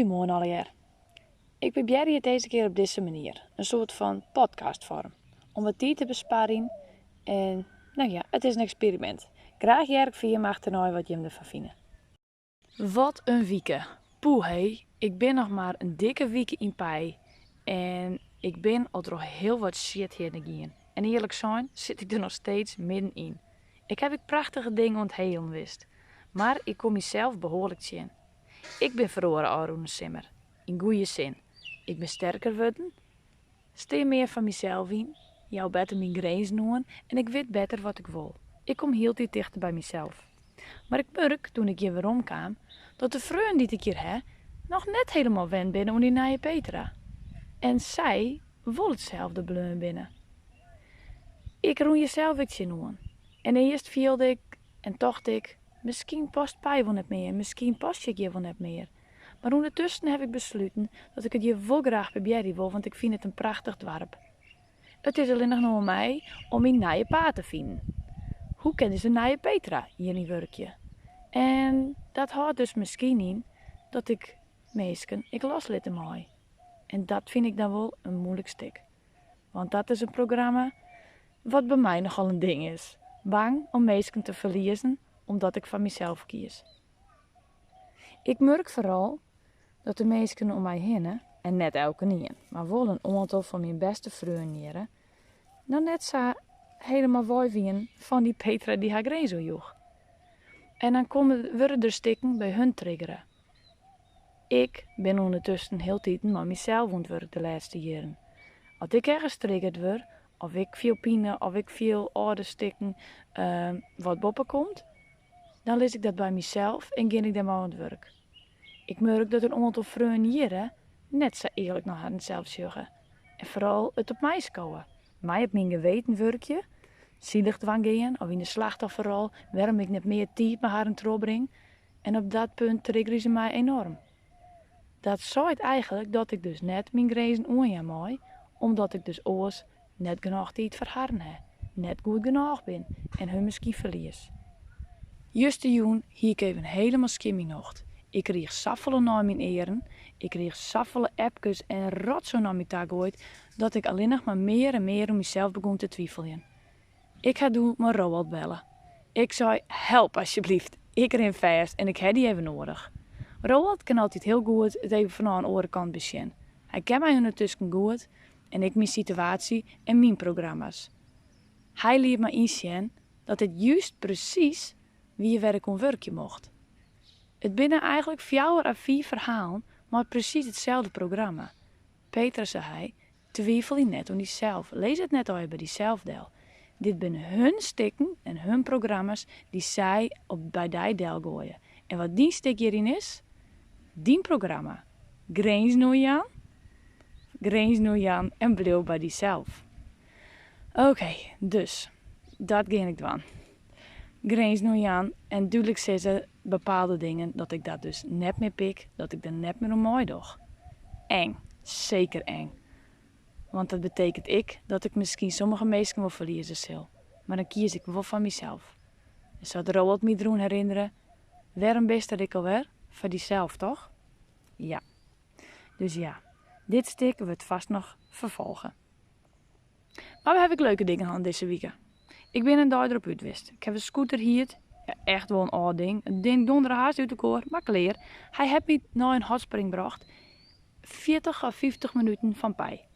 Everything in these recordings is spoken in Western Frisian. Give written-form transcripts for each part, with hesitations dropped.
Goeiemoarn allegear. Ik probearje it dizze kear op dizze manier, in soart fan podcastfoarm, om wat tiid te besparjen en, no ja, it is in eksperimint. Graach hear ik fan jim achternei wat jim derfan fine. Wat in wike. Poeh hé, ik bin noch mar in dikke wike yn Pij en ik bin al troch hiel wat shit hinne gien. En earlik sein sit ik der noch steeds middenyn. Ik haw ek prachtige dingen oan it helen west, mar ik kom mysels behoarlik tsjin. Ik bin feroare ôfrûne simmer, yn goeie sin. Ik bin sterker wurden, stean mear foar mysels yn, jou better myn grinzen oan en ik wit better wat ik wol. Ik kom hieltyd tichter by mysels. Mar ik murk, doe't ik hjir werom kaam, dat de freonen dy't ik hjir ha noch net hielendal wend binne oan dy nije Petra. En sy wol itselde bleaun binne. Ik rûn hjir sels ek tsjinoan. En earst fielde ik en tocht ik, miskien past Pij wol net mear, miskien pas ik hjir wol net mear. Mar ûndertusken haw ik besluten dat ik it hjir wol graach probearje wol, want ik fyn it in prachtich doarp. It is allinnich noch oan my om myn nije paad te finen. Hoe kin dizze nije Petra hjiryn wurkje? En dat hâldt dus miskien yn dat ik minsken ek loslitte mei. En dat fyn ik dan wol in muoilik stik. Want dat is in programma wat by my nochal in ding is. Bang om minsken te ferliezen omdat ik foar mysels kies. Ik murk foaral dat de minsken om my hinne, en net elkenien, mar wol in oantal fan myn bêste freonen hjirre, noch net sa helemaal wei wienen fan dy Petra dy't har grins oanjoech. En dan komme, wurde der stikken by hun triggere. Ik bin ûndertusken hieltiten mei mysels oan it wurk de lêste jierren. As ik ergens triggerd wurd, of ik fiel pine, of ik fiel âlde stikken wat boppe komt, dan lis ik dat by mysels en gean ik dêrmei oan it wurk. Ik murk dat in oantal freonen hjirre net sa earlik nei harrensels sjogge en foaral it op my skowe. My op myn geweten wurkje, silich dwaan gean of yn de slachtofferrol wêrom ik net mear tiid mei harren trochbring en op dat punt triggerje se my enorm. Dat seit eigenlik dat ik dus net myn grinzen oanjaan mei, omdat ik dus oars net genôch tiid foar harren ha, net goed genôch bin en hun miskien ferlies. Justerjûn hie ik even helemaal skjin myn nocht. Ik kriich safolle nei myn earen, ik kriich safolle appkes en rotsoai nei my ta goaid, dat ik allinnich mar mear en mear oer mysels begûn te twifeljen. Ik ha doe mei Roald belle. Ik sei, help asjebleaft, ik rin fêst en ik ha dy even noadich. Roald kin altyd hiel goed it even fanôf in oare kant besjen. Hy ken my ûndertusken goed en ik myn situaasje en myn programma's. Hy liet my ynsjen dat dit just presys wie wêr ik oan wurkje mocht. It binne eigenlik fjouwer à fiif ferhalen mei presys itselde programma. Petra, sei hy, twivelje net oan dysels, lis it net allegear by dysels del. Dit binne hun stikken en hun programma's dy't sy op by dy delgoaie. En wat dyn stik hjiryn is? Dyn programma. Grinzen oanjaan, grinzen oanjaan en bliuw by dysels. Oké, dus dat gean ik dwaan. Grinzen oanjaan en dúdlik sizze bepaalde dingen dat ik dat dus net mear pik, dat ik der net mear oan meidoch. Eng, seker eng. Want dat betekent ek dat ik miskien sommige minsken wol ferlieze sil. Mar dan kies ik wol foar mysels. En sa't Roald my deroan herinnere, wêrom bist der ek alwer? Foar dysels, toch? Ja. Dus ja, dit stik wurdt fêst noch ferfolge. Mar we hawwe ek leuke dingen hân dizze wike. Ik bin in dei derop út west. Ik haw in scooter hierd. Ja, echt wol in âld ding. It ding dondere hast út elkoar, mar klear. Hy hat my nei in hotspring brocht. 40 of 50 minuten fan Pij.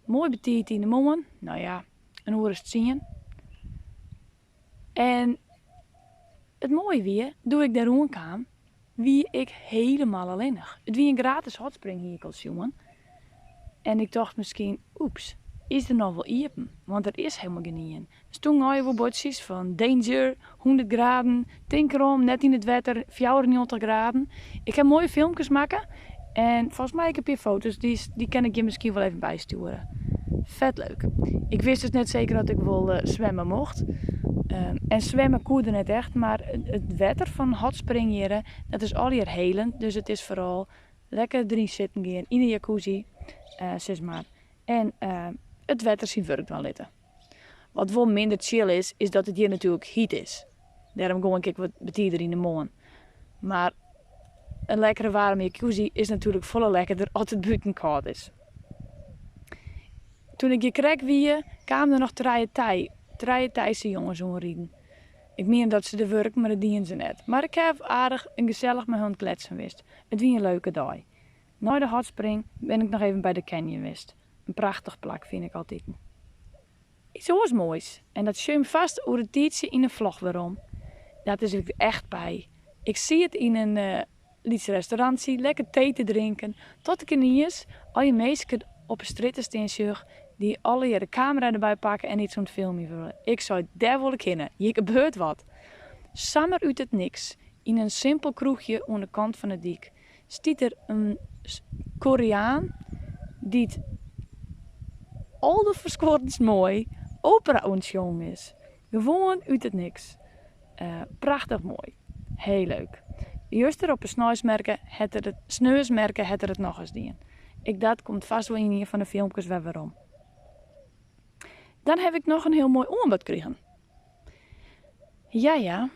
Moai betiid yn de moarn. No ja, in oere as tsien. En it moaie wie, doe't ik dêr oankaam, wie ik helemaal allinnich. It wie in gratis hotspring, hie ik al sjoen. En ik tocht miskien, oeps, is der noch wol iepen? Want der is helemaal gjinien. Der stoenen allegear wol buordsjes fan danger, 100 graden, tink derom, net yn it wetter, 94 graden. Ik ha moaie filmkes makke en folgens my ek in pear foto's, dy kin ik jim miskien wol even bystjoere. Fet leuk. Ik wist dus net seker dat ik wol swimme mocht. En swimme koe der net echt, mar it wetter fan hotspring hjirre, dat is allegear helend. Dus it is foaral lekker deryn sitten gean, yn de jacuzzi, sis mar. En it wetter syn wurk dwaan litte. Wat wol minder chill is, is dat it hjir natuerlik hyt is. Dêrom gean ik ek wat betider yn de moarn. Mar. In lekkere waarme jacuzzi is natuerlik folle lekkerder as it bûten kâld is. Toen ik hjir krekt wie, kamen der noch trije Thai, trije Thaise jonges oanriden. Ik miende dat se der wurken, mar dat dienen se net. Mar ik haw aardich en gesellich mei harren kletsen west. It wie in leuke dei. Nei de hotspring bin ik noch even by de canyon west. In prachtich plak fyn ik altiten. Iets oars moais, en dat sjoch jim fast oer in tiidsje yn in vlog werom. Dat is ek echt by. Ik siet yn in lyts restaurantsje lekker tee te drinken, tot ik yniens allegear minsken op 'e strjitte stean sjoch dy't allegear de kamera derby pakke en iets oan it filmjen wurde. Ik sei, dêr wol ik hinne, hjir gebeurt wat. Samar út it niks, yn in simpel kroechje oan de kant fan 'e dyk, stiet der in Koreaan dy't alderferskuorrendst moai opera oan it sjongen is. Gewoan út it niks. Prachtich moai. Heel leuk. Juster op 'e sneinsmerke hat er it, sneonsmerke hat er it nochris dien. Ek dat komt fast wol yn ien fan de filmkes wer werom. Dan haw ik noch in hiel moai oanbod krigen. Ja ja,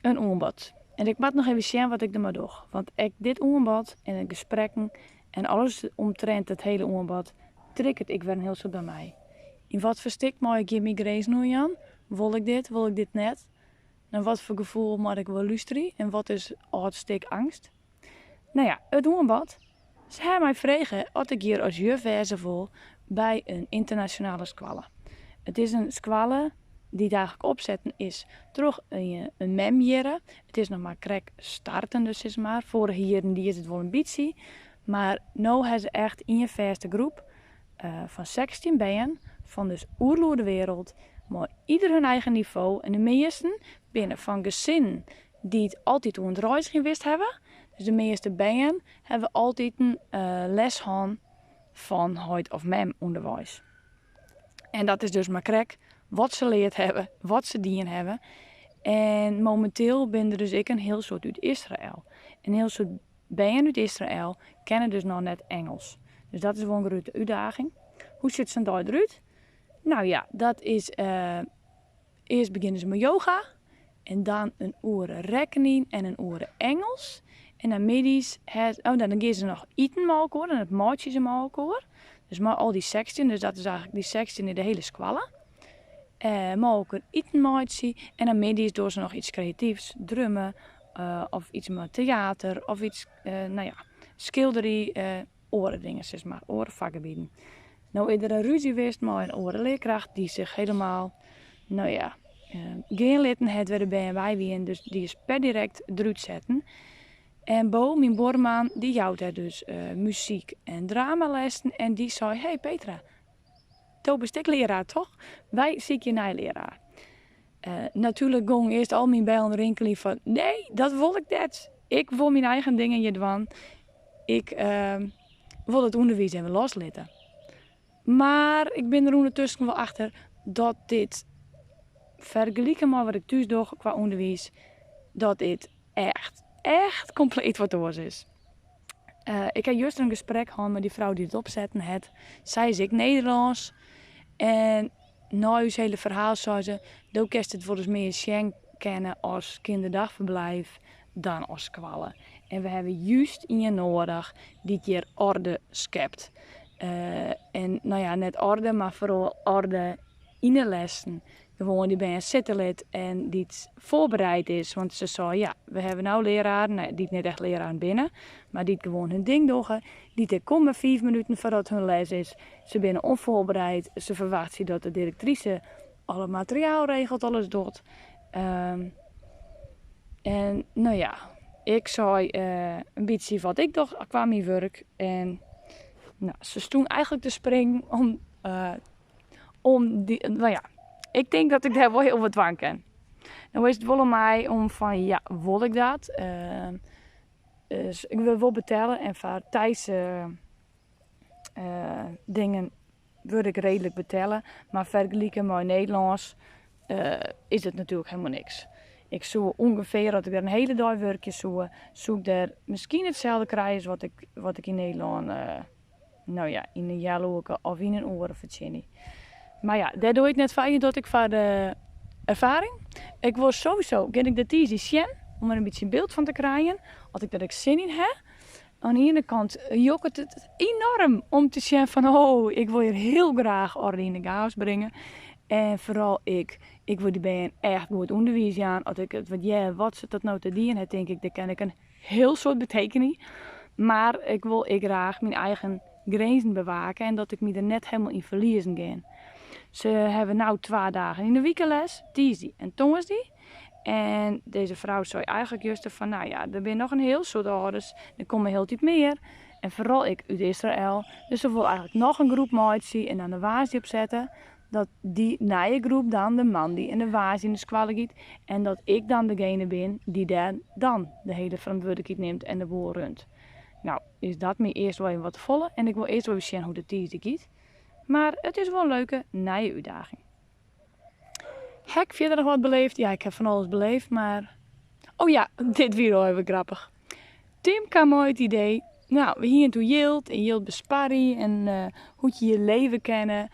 in oanbod. En ik moat noch even sjen wat ik dermei doch. Want ek dit oanbod en de gesprekken en alles omtrint it hiele oanbod triggert ek wer in hiel soad by my. Yn wat foar stik mei ik hjir myn grinzen oanjaan? Wol ik dit, wol ik dit net? Nei wat foar gefoel moat ik wol lústerje en wat is âld stik eangst? No ja, it oanbod. Se ha my frege oft ik hjir as juf wêze wol by in ynternasjonale skoalle. It is in skoalle dy't eigentlik opsetten is troch in mem hjirre. It is noch mar krekt startende sis mar. Foarige jierren die se it wol in bytsje, mar no ha se echt ien fêste groep fan 16 bern fan dus oeral oer de wereld mei ieder hun eigen nivo en de measten binne fan gesinnen dy't altyd oan it reizgjen west hawwe. Dus de measte bern hawwe altiten les hân fan heit of mem ûnderweis. En dat is dus mar krekt wat se leard hawwe, wat se dien hawwe. En mominteel binne der dus ek in hiel soad út Israël. In hiel soad bern út Israël kenne dus noch net Ingelsk. Dus dat is wol in grutte útdaging. Hoe sjocht sa'n dei derút? Nou ja, dat is earst begjinne se mei yoga en dan in oere rekkening en in oere Ingelsk. En dan middeis, oh, dan gean se noch iten mei elkoar en dat meitsje se mei elkoar. Dus mei al dy 16, dus dat is eigentlik dy 16 yn de hiele skoalle. Mei elkoar iten meitsje en dan middeis dogge se noch iets kreatyfs, drumme of iets mei teater of iets, no ja, skilderje, oare dingen sis mar, oare fakgebieten. No is der in rúzje west mei in oare learkracht dy't sich helemaal, no ja, gean litten hat wêr de bern by wienen, dus dy is per direkt derút setten. En Bo, myn buorman, dy jout dêr dus muzyk en dramalessen en dy sei, hey Petra, do bist ek learaar toch? Wy sykje in nije learaar. Natuerlik gongen earst al myn bellen rinkeljen fan nee, dat wol ik net. Ik wol myn eigen dingen hjir dwaan. Ik wol it ûnderwiis even loslitte. Mar ik bin der ûndertusken wol achter dat dit fergelike mei wat ik thús doch kwa ûnderwiis, dat dit echt, echt kompleet wat oars is. Ik ha juster in gesprek hân mei dy frou dy't it opsetten hat. Sy is ek Nederlânsk. En nei ús hiele ferhaal sei se, do kinst it wolris mear sjen kinne as kinderdagverblijf dan as skoalle. En we hawwe juist ien noadich dy't hjir orde skept. En no ja, net orde, mar foaral orde yn de lessen. Gewoan dy bern sitte lit en dy't foarbereid is. Want se sei, ja, we hawwe no leararen, no, dy't net echt leararen binne, mar dy't gewoan hun ding dogge. Dy't der komme 5 minuten foardat hun les is. Se binne ûnfoarbereid. Se ferwachtsje dat de direktrise alle materiaal regelt, alles docht. En no ja, ik sei in bytsje wat ik doch kwa myn wurk. En no, se stûn eigentlik te springen om dy, no ja, ik tink dat ik dêr wol hiel wat dwaan kin. No is it wol oan my om fan, ja, wol ik dat? Dus ik wurd wol betelle en foar Thaise dingen wurd ik reedlik betelle. Mar fergelike mei Nederlânsk is it natuerlik helemaal niks. Ik soe ûngefear, as ik der in hiele dei wurkje soe, soe ik der miskien itselde krije as wat ik yn Nederlân, no ja, yn in healoerke of yn in oere fertsjinje. Mar ja, dêr doch ik net foar, dat doch ik foar de erfaring. Ik wol sowieso, gean ik de tiisdei sjen. Om der in bytsje in byld fan te krijen, oft ik der ek sin yn ha. Oan de iene kant jokket it enoarm om te sjen fan oh, ik wol hjir hiel graach orde yn de gaos bringe. En foaral ek, ik wol dy bern echt goed ûnderwiis jaan. As ik it wat hear wat se tot no ta dien ha, tink ik, dêr kin ik in hiel soad betekenje. Mar ik wol ek graach myn eigen grinzen bewake en dat ik my der net helemaal yn ferliezen gean. Se hawwe no twa dagen yn de wike les, tiisdei en tongersdei. En dizze frou sei eigenlik juster fan, no ja, der binne noch in hiel soad âlders, der komme hieltyd mear. En foaral ek út Israël. Dus se wol eigenlik noch in groep meitsje en dan de woansdei opsette. Dat dy nije groep dan de moandei en de woansdei yn de skoalle giet. En dat ik dan degene bin dy't dêr dan de hiele ferantwurdlikheid nimt en de boel runt. No is dat my earst wol even wat te folle en ik wol earst wol even sjen hoe't de tiisdei giet. Mar it is wol in leuke nije útdaging. Ha ik fierder noch wat beleefd? Ja, ik ha fan alles beleefd, mar... Oh ja, dit wie wol even grappich. Tim kaam mei it idee, nou, we hiene it oer jild en jild besparje en hoe't je je leve kinne.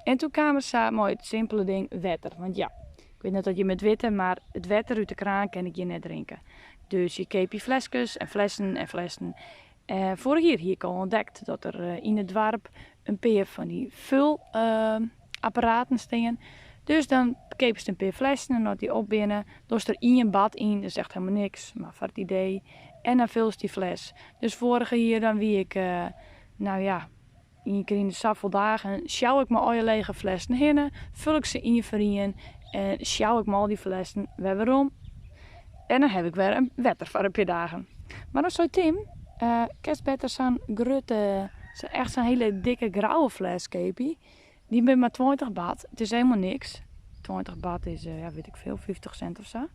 En toen kaam er sa mei it simpele ding wetter. Want ja, ik wit net oft jimme it witte, mar it wetter út de kraan kin ik hjir net drinke. Dus je keapje fleskes en flessen en flessen. Foarich jier hie ik al ûntdekt dat der yn it doarp in pear fan dy fulapparaten stean. Dus dan keapest in pear flessen en as dy op binne, dochst der ien bat yn, dat is echt helemaal niks, mar foar it idee. En dan fulst dy fles. Dus foarige jier dan wie ik, nou ja, ien kear yn de safolle dagen sjou ik mei allegear lege flessen hinne, ful ik se ien foar ien en sjou ik mei al dy flessen wer werom. En dan haw ik wer in wetter foar in pear dagen. Mar dan sei Tim, kinst better sa'n grutte, echt sa'n hiele dikke grauwe fles keapje. Dy binne mar 20 baht, it is helemaal niks. 20 baht is, ja, wit ik veel, 50 cent of sa.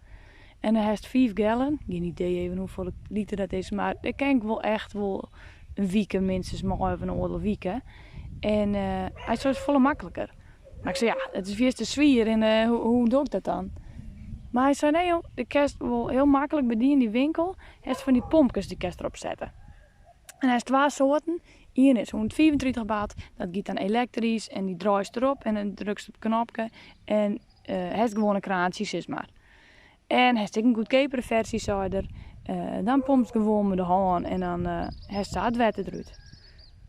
En dan hast 5 gallon, gjin idee even hoefolle liter dat is, mar dêr kin ik wol echt wol in wike minstens mei of in oardel wike. En hy sei, it is folle makliker. Mar ik sei, ja, it is fierste swier en hoe doch ik dat dan? Mar hy sei, nee joh, do kinst wol hiel maklik by dy yn dy winkel, hast fan dy pompkes dy kinst derop sette. En hast twa soarten, ien is 135 baht, dat giet dan elektrysk en dy draaist derop en dan drukst op it knopke en hast gewoan in kraantsje sis mar. En hast ek in goedkeapere fersy, sei er. Dan pompst gewoan mei de hân en dan hast sa it wetter derút.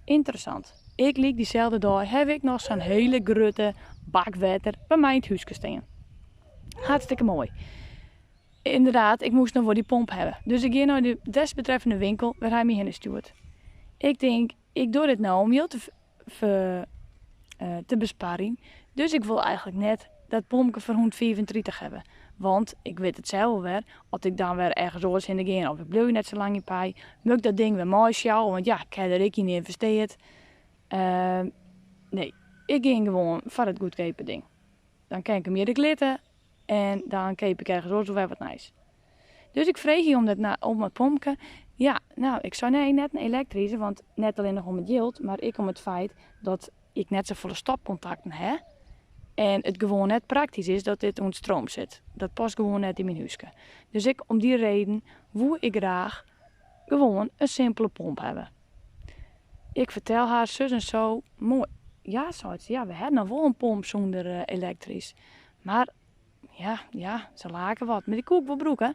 Ynteressant. Ik lyk dyselde dei haw ik noch sa'n hiele grutte bak wetter by my yn it húske stean. Hartstikke moai. Ynderdaad, ik moast noch wol dy pomp hawwe. Dus ik gean nei de desbetreffende winkel wêr hy my hinne stjoert. Ik tink, ik doch dit no om jild te besparjen, dus ik wol eigenlik net dat pompke foar 135 hawwe. Want ik wit it sels wol wer, as ik dan wer ergens oars hinne gean of ik bliuw net sa lang yn Pai, moat ik dat ding wer meisjouwe, want ja, ik ha der ek yn ynvesteard. Nee, ik gean gewoan foar it goedkeape ding. Dan kin ik him hjir ek litte en dan keap ik ergens oars wol wer wat nijs. Dus ik freegje om dat om it pompke. Ja, nou, ik sei nee, net in elektryske, want net allinnich om it jild, mar ek om it feit dat ik net safolle stopkontakten ha en it gewoan net praktysk is dat dit oan it stroom sit. Dat past gewoan net yn myn húske. Dus ek om dy reden woe ik graach gewoan in simpele pomp hawwe. Ik fertel har sus en so, moai. Ja, seit se, ja, we ha noch wol in pomp sûnder elektrysk. Mar ja, ja, se lake wat, mar dy koe ik wol brûke.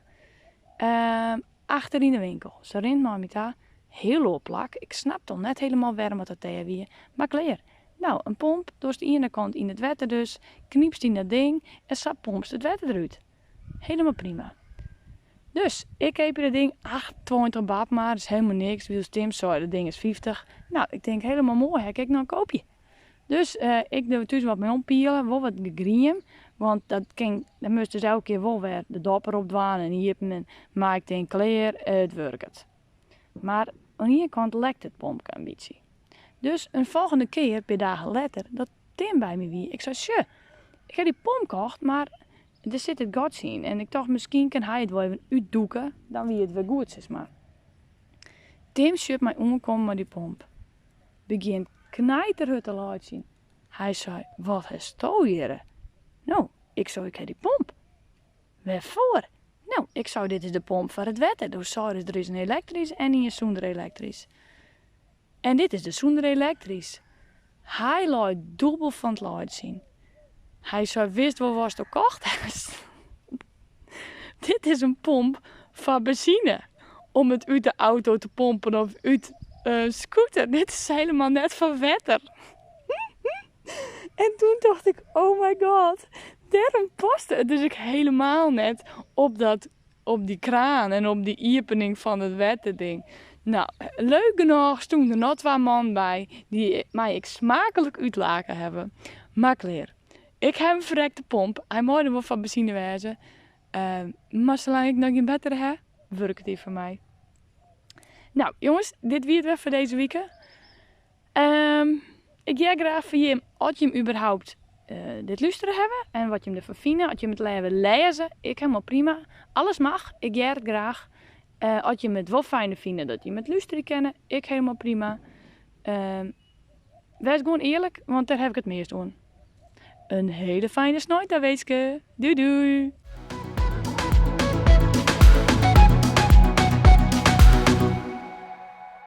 Achter yn de winkel. Se rint nei my ta, hiel oar plak. Ik snapte al net helemaal wêrom dat dêr wie, mar klear. Nou, in pomp, dochst de iene kant yn it wetter dus, knypst yn dat ding en sa pompst it wetter derút. Helemaal prima. Dus, ik keapje dat ding, 28 baht mar, is helemaal niks. Wylst Tim sei, dat ding is 50. Nou, ik tink, helemaal moai, ha ik ek noch in koopje. Dus ik der thús wat mei ompiele, wol wat gegriem, want dat kin, dan moatst dus elke kear wol wer de dopper op dwaan en iepen en, mar ik tink, klear, it wurket. Mar oan ien kant lekt it pompke in bytsje. Dus in folgjende kear, in pear dagen letter, dat Tim by my wie, ik sei, sjoch, ik ha dy pomp kocht, mar der sit it gatsje yn en ik tocht, miskien kin hy it wol even útdûke, dan wie it wer goed, sis mar. Tim sjocht my oankommen mei dy pomp. Begjint knijterhurd te laitsjen. Hy sei, wat hasto hjirre? No, ik sei, ik ha dy pomp. Wêrfoar? No, ik sei, dit is de pomp foar it wetter. Do seidest, der is in elektrysk en ien sûnder elektrysk. En dit is de sûnder elektrysk. Hy lei dûbel fan it laitsjen. Hy sei, witst wol watsto kocht hast? Dit is in pomp foar benzine. Om it út de auto te pompen of út in scooter. Dit is helemaal net foar wetter. En toen dacht ik, oh my god, dêrom paste it dus ek helemaal net op, dat, op dy kraan en op dy iepening fan it wetterding. Nou, leuk genôch stûn der noch twa mannen by dy't my ek smaaklik útlake hawwe. Mar klear. Ik ha in ferrekte pomp. Hy mei der wol foar benzine wêze. Mar salang ik noch gjin bettere ha, wurket dy foar my. Nou, jonges, dit wie it wer foar dizze wike. Ik hear graach fan jim oft jim überhaupt dit lústere hawwe en wat jim derfan fine. As jim it leaver lêze, ek helemaal prima. Alles mag, ik hear it graach. As jim it wol fijner fine dat jim it lústerje kinne, ek helemaal prima. Wês gewoan earlik, want dêr haw ik it meast oan. In hiele fijne snein tawinske. Doei doei!